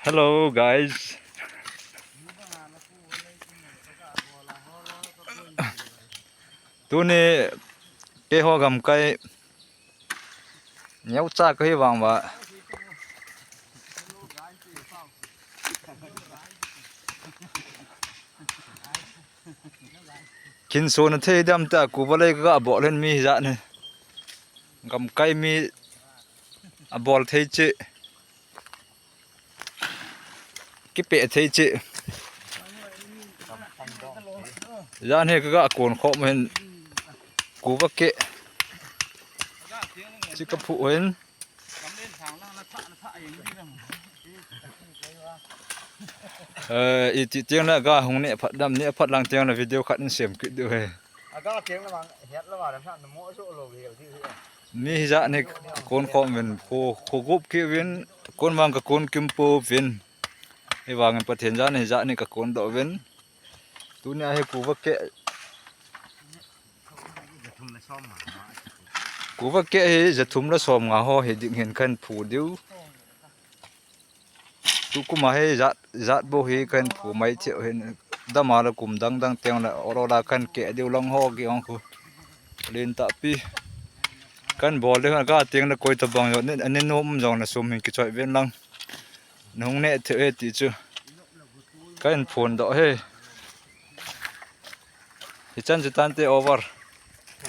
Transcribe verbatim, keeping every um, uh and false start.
Hello guys. Tuni keiho gamkai neocha kahi vang uva, kinsona thei dam tia kuva lei kaga bol hin mi hijat hi. Gamkai mi abol thei cheh, kipeh thei cheh. Jan hi kaga kon khom hin kuva keh chi kaphu hin. Eh, iti teng le ga hung neh phat dam, neh phat lang teng le video khat in sem kit diu hi. Aga teng le mang het le wa dam sa na mo so lo hi di hi. Mi hijat hi kon khom uvin, ko, ko gup kit uvin, kon vang kakon kim pouvin. Hivangin Pathen jan hijat hi kakon doh uvin. Tunia hi kuva keh, kuva keh hi jathum le somnga ho hi ding hin kahin phu diu. Tukum a hi jat, jat bou hi kahin phu mai thei hin, dam a le kum dang dang teng le ol ol a kahin keh diu lang ho kihong khu. Lentah pi. Kahin bol diu hin, aga teng le koi tabang jong, ani nom jong le sum hin kichoi uvin lang. Nahung neh thei e ti chu kahin phondoh e. Hichan chu tante, over.